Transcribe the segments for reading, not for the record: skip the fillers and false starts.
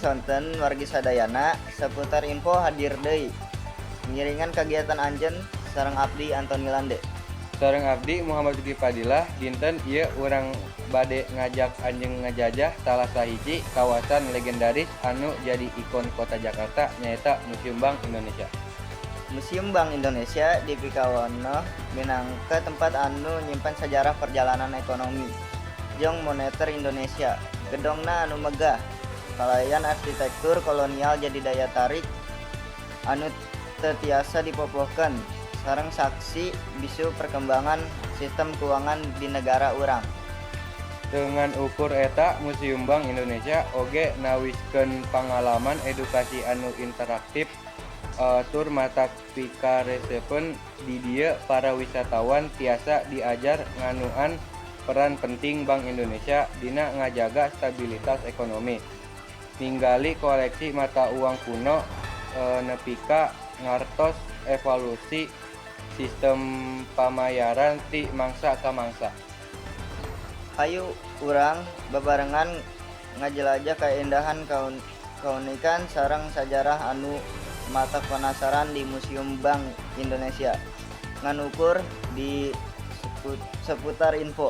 Sonten wargi sadayana, Seputar Info hadir deui. Ngiringan kagiatan anjeun sareng abdi Antoni Lande. Sareng abdi Muhammad Rifki Fadilah. Dinten ieu urang bade ngajak anjeun ngajajah salah sahiji kawasan legendaris anu jadi ikon kota Jakarta, nyaeta Museum Bank Indonesia. Museum Bank Indonesia dipikawanoh minangka tempat anu nyimpen sejarah perjalanan ekonomi jeung moneter Indonesia. Gedongna anu megah kalayan arsitektur kolonial jadi daya tarik anu teu tiasa dipopohkeun sareng saksi bisu perkembangan sistem keuangan di negara urang. Teu ngan ukur eta, Museum Bank Indonesia oge nawiskeun pangalaman edukasi anu interaktif tur matak pikaresepeun. Di dieu para wisatawan tiasa diajar ngeunaan peran penting Bank Indonesia dina ngajaga stabilitas ekonomi, ningali koleksi mata uang kuno, nepi ka ngartos evolusi sistem pamayaran ti mangsa ka mangsa. Hayu urang babarengan ngajelajah kaindahan, kaunikan sareng sajarah anu matak penasaran di Museum Bank Indonesia. Ngan ukur di Seputar Info.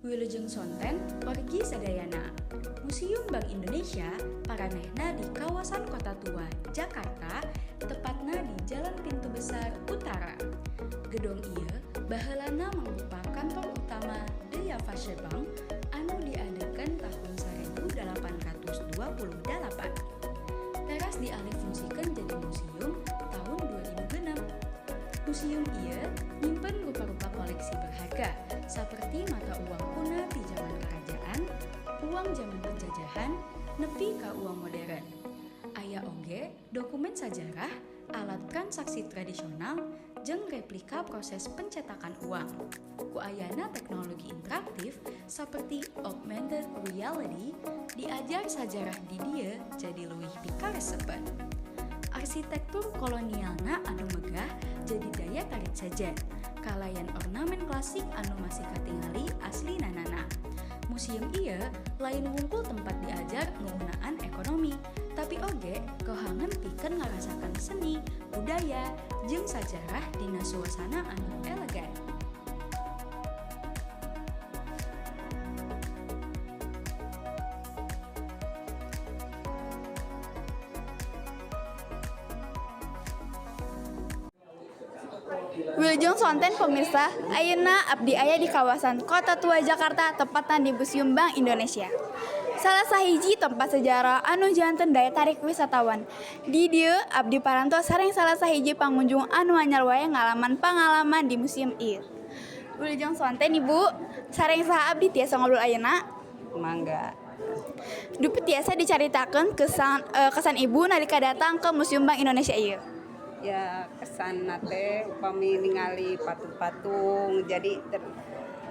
Wilujeng sonten wargi sadayana. Museum Bank Indonesia paranehna di kawasan Kota Tua, Jakarta, tepatna di Jalan Pintu Besar Utara. Gedong ieu baheulana mangrupa kantor utama De Javasche Bank anu diadegan tahun 1828. Teras dialihfungsikeun jadi museum tahun 2006. Museum ieu nyimpen rupa-rupa koleksi berharga seperti mata uang kuna di zaman kerajaan, uang zaman penjajahan, nepi ka uang modern. Aya oge dokumen sajarah, alat transaksi tradisional, jeung replika proses pencetakan uang. Ku ayana teknologi interaktif seperti augmented reality, diajar sajarah di dieu jadi leuwih pikaresepeun. Arsitektur kolonialna anu megah jadi daya tarik sejen, kalayan ornamen klasik anu masih katingali aslinanana. Museum ieu lain wungkul tempat diajar ngeunaan ekonomi, tapi oge kohangan pikeun ngarasakan seni, budaya, jeung sajarah dina suasana anu elegan. Wilujeng sonten pemirsa, ayeuna abdi aya di kawasan Kota Tua Jakarta, tepatna di Museum Bank Indonesia. Salah sahiji tempat sejarah anu janten daya tarik wisatawan. Di dieu abdi parantos sareng salah sahiji pangunjung anu anyar wae ngalaman pangalaman di museum ieu. Wilujeng sonten, Ibu, sareng saha abdi tiasa ngobrol ayeuna? Mangga. Dupi tiasa dicaritakeun kesan Ibu nalika datang ke Museum Bank Indonesia ieu? Ya, kesanna teh upami ningali patung-patung jadi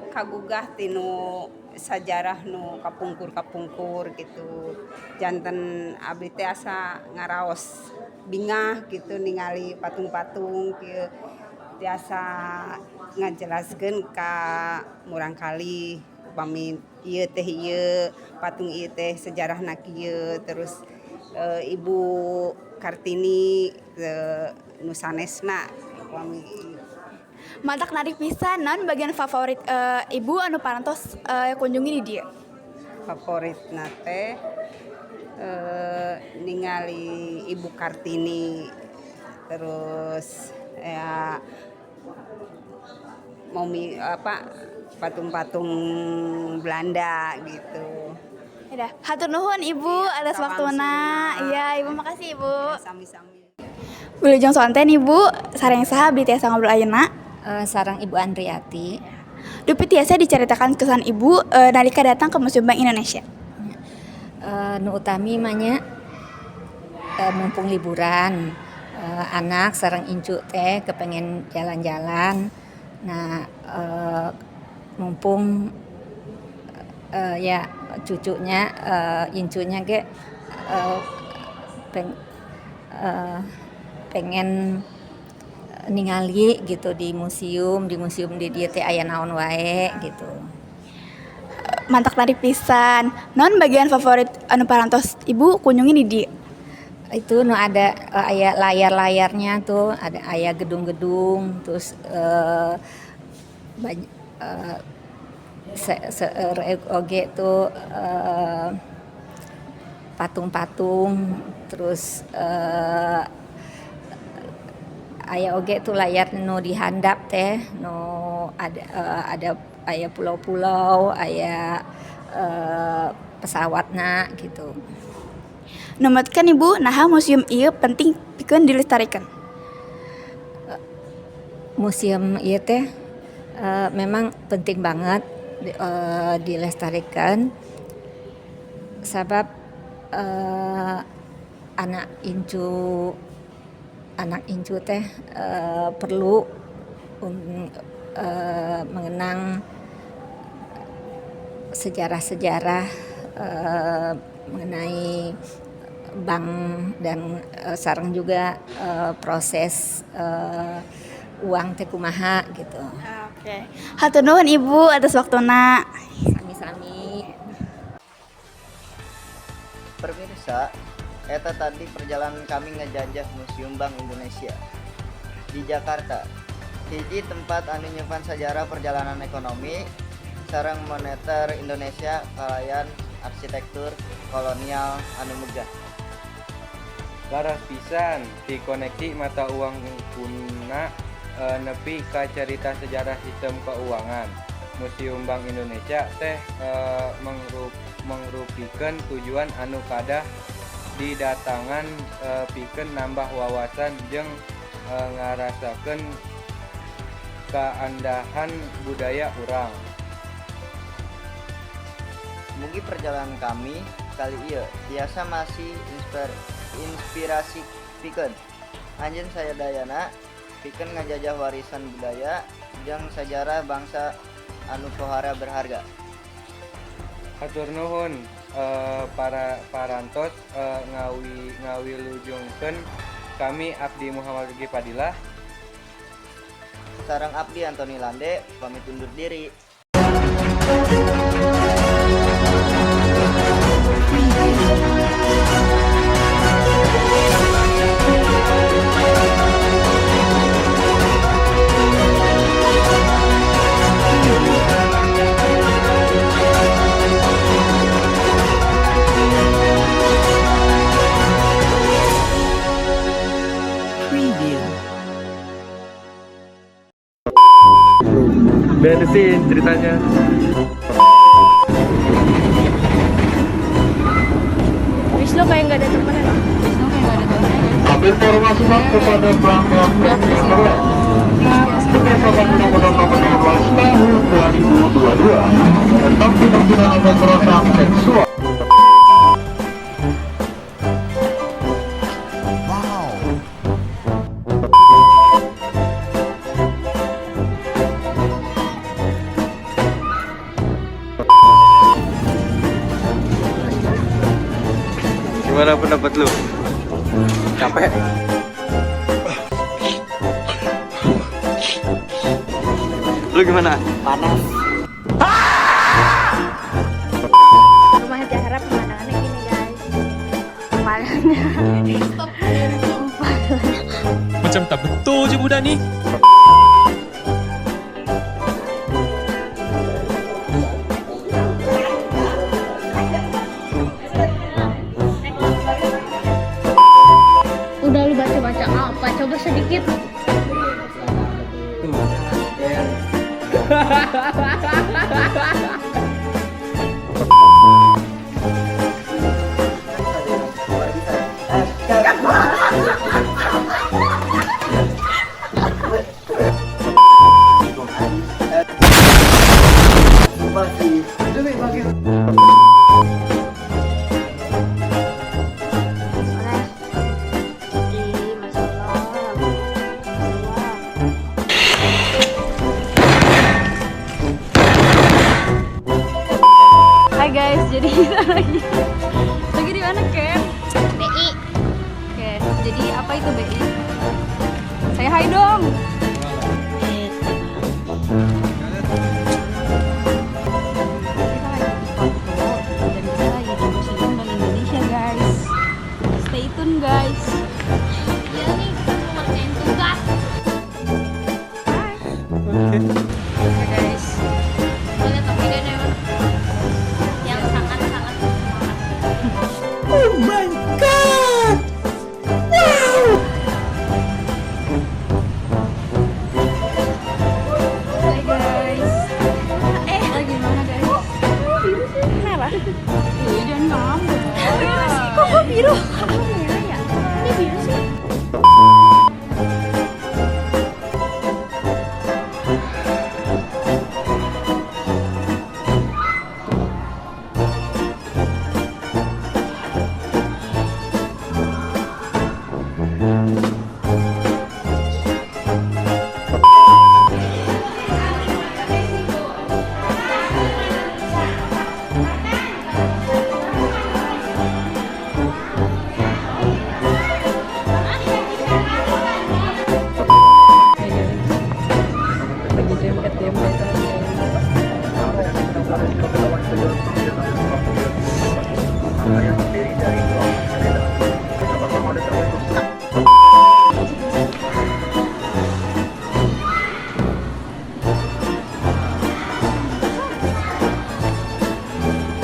kagugah tina sajarah nu kapungkur-kapungkur gitu. Janten abdi teh asa ngaraos bingah gitu ningali patung-patung kieu, tiasa ngajelaskeun ka murangkalih upami ieu teh, ieu patung ieu teh sejarahna kieu, terus Ibu Kartini nu sanesna upami. Matak narik pisan. Naon bagian favorit Ibu anu parantos kunjungi di dieu? Favoritna teh ningali Ibu Kartini, terus ya momi apa patung-patung Belanda gitu. Udah, hatur nuhun, Ibu, atas waktuna. Iya, Ibu, makasih, Ibu. Ya, sami-sami. Wilujeng sonten, Ibu, sareng saha abdi tiasa ngobrol ayeuna? Sareng Ibu Andriati. Dupi tiasa diceritakan kesan Ibu nalika datang ke Museum Bank Indonesia? Nu utami mah nya, mumpung liburan, anak sareng incu teh kepengen jalan-jalan. Nah, mumpung ya cucunya, incunya ge pengen ningali gitu di museum di dieu teh aya naon wae gitu. Matak tarik pisan. Naon bagian favorit anu parantos Ibu kunjungi di dieu? Itu nu ada aya layar-layarnya tuh, ada aya gedung-gedung, terus seueur oge tuh patung-patung, terus aya oge tuh layar nu dihandap teh, nu ada aya pulau-pulau, aya pesawatna gitu. Numutkeun Ibu, naha museum ieu penting pikeun dilestarikan? Museum ieu teh memang penting banget dilestarikan sabab anak incu teh perlu mengenang sejarah-sejarah mengenai bank dan sareng juga proses uang teh kumaha gitu. Oke. Hatur nuhun, Ibu, atas waktuna. Sami-sami. Pemirsa, eta tadi perjalanan kami ngejajah Museum Bank Indonesia di Jakarta. Hiji tempat anu nyimpan sejarah perjalanan ekonomi sareng moneter Indonesia kalayan arsitektur kolonial anu megah. Laras pisan ti koneksi mata uang kuna nepi ka carita sejarah sistem keuangan. Museum Bank Indonesia teh mangrupikeun tujuan anu kadah didatangan pikeun nambah wawasan jeung ngarasakeun kaandahan budaya urang. Mugi perjalanan kami kali ieu tiasa masih inspirasi pikeun anjeun sadayana pikeun ngajajah warisan budaya jeung sejarah bangsa anu pohara berharga. Hatur nuhun para parantos ngawilujengkeun kami. Abdi Muhammad Rigi Padilah sareng abdi Antoni Lande pamit undur diri. Preview. Beresin ceritanya. Wisnu kayak nggak ada temenan. Wisnu kayak nggak ada temennya. Informasi kepada bank yang berdasarkan Undang-Undang Nomor 15 Tahun 2022 tentang tindak pidana kekerasan seksual. Wow. Gimana pendapat lu? Capek? Lu gimana? Panas. Rumah Zahra pemandangannya gini, guys. Pemandangannya. Macam tak betul je budak ni. Udah lu baca-baca apa? Coba sedikit. Tuh. Ih, Masya Allah. Wah. Hai guys, jadi kita lagi di mana, Ken? BI. Oke, jadi apa itu BI? Saya hai dong. Kita lagi. Stay tune guys. Iya nih, kita mau ngerjain tugas. Oke. Oke guys. Boleh tapi deh yang sangat-sangat semangat. Oh my god. Wow. Hai guys. Lagi mana guys? Biru sih. Kenapa? Iya, jangan ngambek. Biru sih, kok biru? Biru ya? Ini biru sih.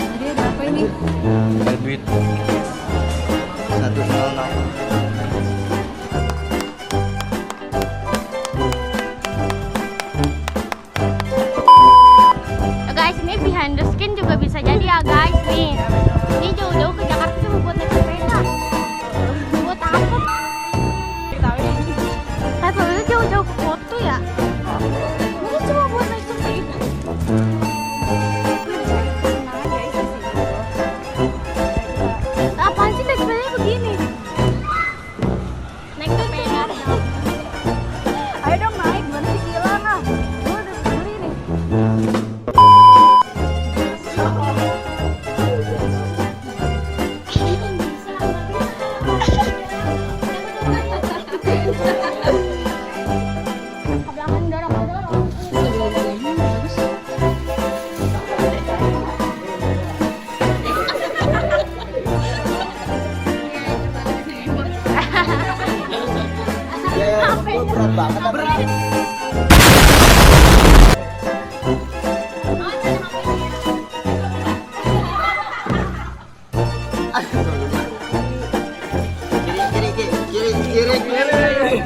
Jadi ada apa ini? Ada duit 100. Guys, ini behind the skin juga bisa jadi ya guys nih. Ini jauh-jauh ke Jakarta cuma buat naik sepeda. Buat apa? Tapi itu jauh-jauh ke kota ya. Ini cuma buat naik sepeda. Apaan sih naik sepedanya begini? Naik sepeda. Ayo dong naik, gimana sih gila ah. Gue udah beli nih. Ya, gue berat banget apa? Kiri, kiri, kiri, kiri, kiri.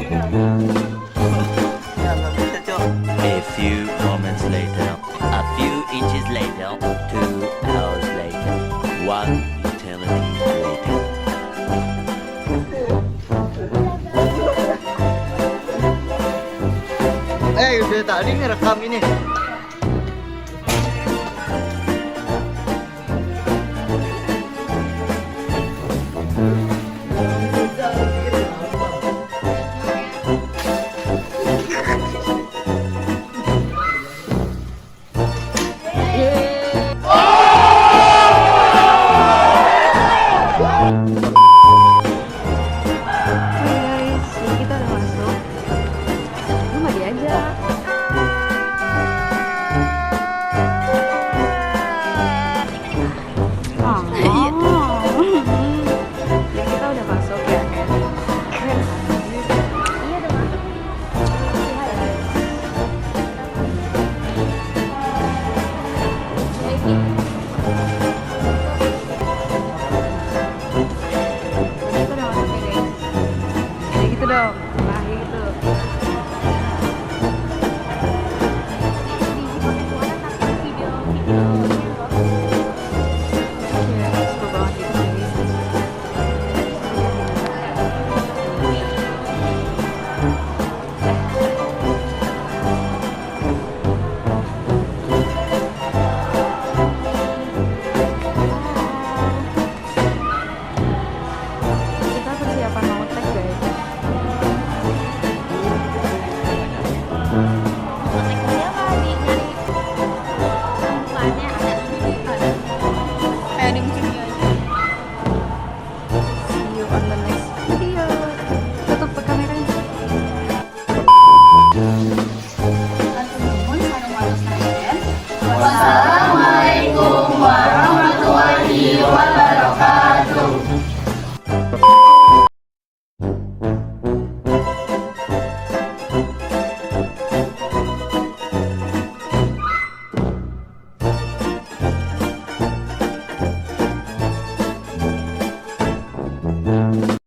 Ya, nggak bisa, Cok. A few moments later, a few inches later, 2 hours later, 1 eternity later. Udah tadi ngerekam ini. Hai guys, jadi kita udah masuk. Gue nggak diajak. Oh. Jadi kita udah masuk ya kan? Keren banget. Iya udah masuk. Jadi kita udah masuk ya guys. Jadi gitu dong.